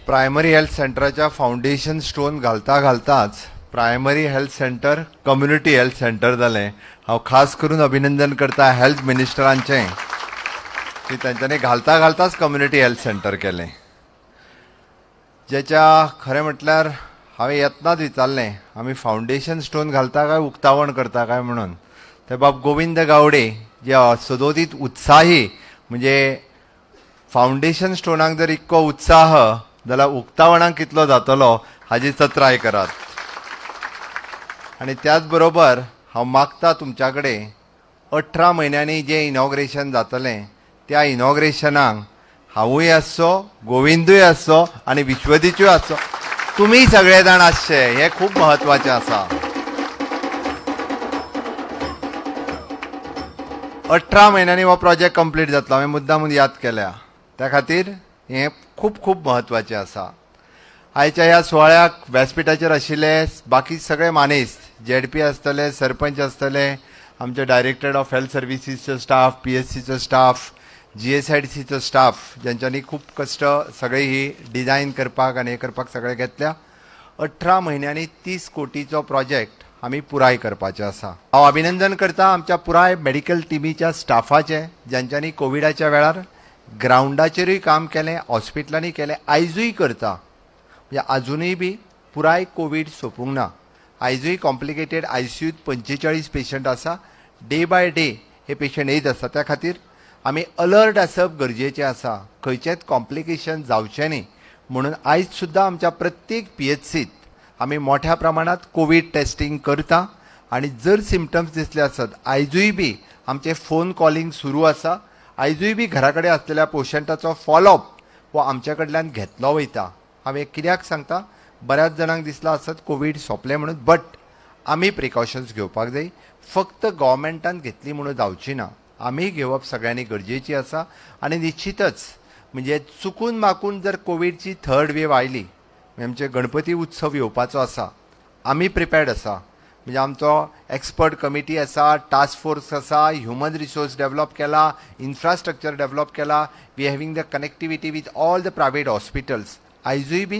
Primary health सेंटराच्या foundation stone घालता घालताच primary health centre community health centre जालें. हांव खास करून अभिनंदन करता हेल्थ मिनिस्टरांचें की तांच्यांनी घालता घालताच कम्युनिटी हेल्थ सेंटर केलें. ज्याच्या खरें म्हटल्यार हांवें येतनाच विचारलें आमी फावंडेशन स्टोन घालता काय उक्तावण करता काय म्हणून. ते बाब गोविंद गावडे जे सदोदीत उत्साही, म्हणजे फावंडेशन स्टोनाक जर इतको उत्साह जाल्यार उक्तावणाक कितलो जातलो हाजी चत्राय करात. आनी त्याच बरोबर हांव मागता तुमच्या कडेन 18 म्हयन्यांनी जें इनॉग्रेशन जातलें त्या इनॉग्रेशनाक हांवूय आसचो, गोविंदूय आसचो आनी विश्वदीचूय आसचो, तुमी सगळे जाण आसचे, हें खूब म्हत्वाचें आसा. 18 म्हयन्यांनी हो प्रोजेक्ट कंप्लीट जातलो, हांवें मुद्दामून याद केल्या, त्या खातीर हें खूब खूब म्हत्वाचें आसा. आयच्या ह्या सुवाळ्याक व्यासपिठाचेर आशिल्ले बाकी सगळे मानेस्त, झेडपी आसतले, सरपंच आसतले, आमचे डायरेक्टरेट ऑफ हेल्थ सर्विसीसचो स्टाफ, PSCचो स्टाफ, GSIDCचो स्टाफ, ज्यांच्यांनी खूब कश्ट सगळे ही डिझायन करपाक आनी हें करपाक सगळे घेतल्या. 18 म्हयन्यांनी 30 कोटीचो प्रोजेक्ट आमी पुराय करपाचें आसा. हांव अभिनंदन करता आमच्या पुराय मेडिकल टिमीच्या स्टाफाचें, ज्यांच्यांनी कोविडाच्या वेळार ग्रावंडाचेरूय काम केलें, हॉस्पिटलांनी केलें, आयजूय करता. म्हणजे आजुनूय बी पुराय कोवीड सोंपूंक ना, आयजूय कॉम्प्लिकेटेड ICUत 45 पेशंट आसा, डे बाय डे हे पेशंट येयत आसा. त्या खातीर आमी अलर्ट आसप गरजेचें आसा, खंयचेंच कॉम्प्लिकेशन जावचें न्ही म्हणून आयज सुद्दां आमच्या प्रत्येक PHCत आमी मोठ्या प्रमाणांत कोवीड टेस्टींग करता आनी जर सिमटम्स दिसले आसत आयजूय बी आमचें फोन कॉलिंग सुरू आसा, आयजूय बी घरा कडेन आसलेल्या पेशंटाचो फॉलोअप हो आमच्या कडल्यान घेतलो वयता. हांवें कित्याक सांगता, बऱ्याच जाणांक दिसलां आसत कोवीड सोंपलें म्हणून, बट आमी प्रिकॉशन्स घेवपाक जाय. फक्त गव्हर्मेंटान घेतली म्हणून जावची ना, आमी घेवप सगळ्यांनी गरजेची आसा. आनी निश्चितच म्हणजे चुकून माकून जर कोविडची थर्ड वेव आयली, आमचे गणपती उत्सव येवपाचो आसा, आमी प्रिपेर्ड आसा. म्हणजे आमचो एक्सपर्ट कमिटी आसा, टास्क फोर्स आसा, ह्युमन रिसोर्स डेवलप केला, इन्फ्रास्ट्रक्चर डेवलप केला, we having the connectivity with all the private hospitals. आयजूय बी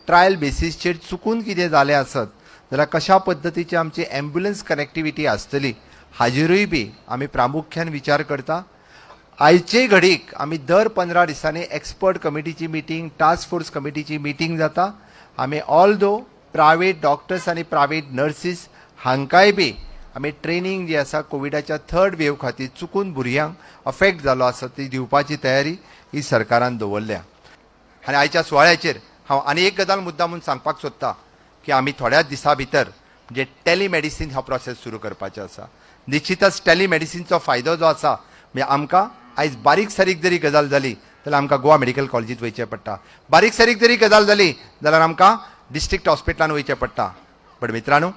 ट्रायल बेसीसचेर चुकून कितें जालें आसत जाल्यार कशा पद्दतीची आमची एम्ब्युलन्स कनेक्टिविटी आसतली हाजेरूय बी आमी प्रामुख्यान विचार करता. आयचे घडीक आमी दर 15 दिसांनी एक्सपर्ट कमिटीची मिटींग, टास्क फोर्स कमिटीची मिटींग जाता. आमी ऑल दो प्रायवेट डॉक्टर्स आनी प्रायवेट नर्सीस हांकांय बी आमी ट्रेनींग जी आसा कोविडाच्या थर्ड वेव खातीर चुकून भुरग्यांक अफेक्ट जालो आसा ती दिवपाची तयारी ही सरकारान दवरल्या. आनी आयच्या सुवाळ्याचेर हांव आनी एक गजाल मुद्दा म्हूण सांगपाक सोदता की आमी थोड्याच दिसां भितर म्हणजे टेलिमेडिसीन हो प्रोसेस सुरू करपाचो आसा. निश्चितच टेलिमेडिसीनचो फायदो जो आसा म्हणजे आमकां आयज बारीक सारीक जरी गजाल जाली जाल्यार आमकां गोवा मेडिकल कॉलेजींत वयचें पडटा, बारीक सारीक जरी गजाल जाली जाल्यार आमकां डिस्ट्रिक्ट हॉस्पिटलान वयचें पडटा. बट मित्रांनो,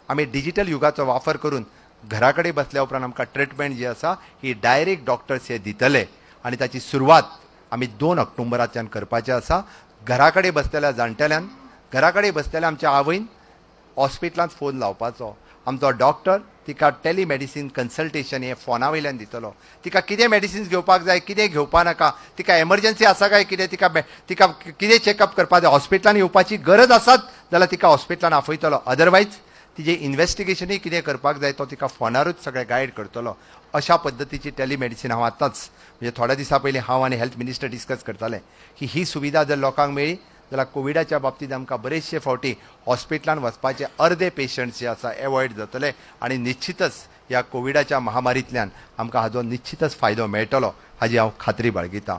आमी डिजिटल युगाचो वापर करून घरा कडेन बसल्या उपरांत आमकां ट्रिटमेंट जी आसा ही डायरेक्ट डॉक्टर्स हे दितले आनी ताची सुरवात आमी 2 ऑक्टोबराच्यान करपाचें आसा. घरा कडेन बसलेल्या जाणटेल्यान, घरा कडेन बसलेल्या आमच्या आवयन हॉस्पिटलांत फोन लावपाचो, आमचो डॉक्टर तिका टेलिमेडिसीन कन्सल्टेशन हें फोना वयल्यान दितलो, तिका कितें मेडिसिन्स घेवपाक जाय, कितें घेवपा नाका, तिका एमर्जन्सी आसा काय कितें, तिका कितें चॅकअप करपाक जाय, हॉस्पिटलान येवपाची गरज आसात जाल्यार तिका हॉस्पिटलान आपयतलो, अदरवायज तिजें इन्वेस्टिगेशनूय कितें करपाक जाय तो तिका फोनारूच सगळें गायड करतलो. अशा पद्दतीची टेलिमेडिसीन हांव आतांच म्हणजे थोड्या दिसां पयलीं हांव आनी हेल्थ मिनिस्टर डिस्कस करताले की ही सुविधा जर लोकांक मेळ्ळी जाल्यार कोविडाच्या बाबतींत आमकां बरेचशे फावटी हॉस्पिटलान वचपाचे अर्दे पेशंट्स जे आसा एवॉयड जातले आनी निश्चितच ह्या कोविडाच्या महामारींतल्यान आमकां हाजो निश्चितच फायदो मेळटलो हाजी हांव खात्री बाळगितां.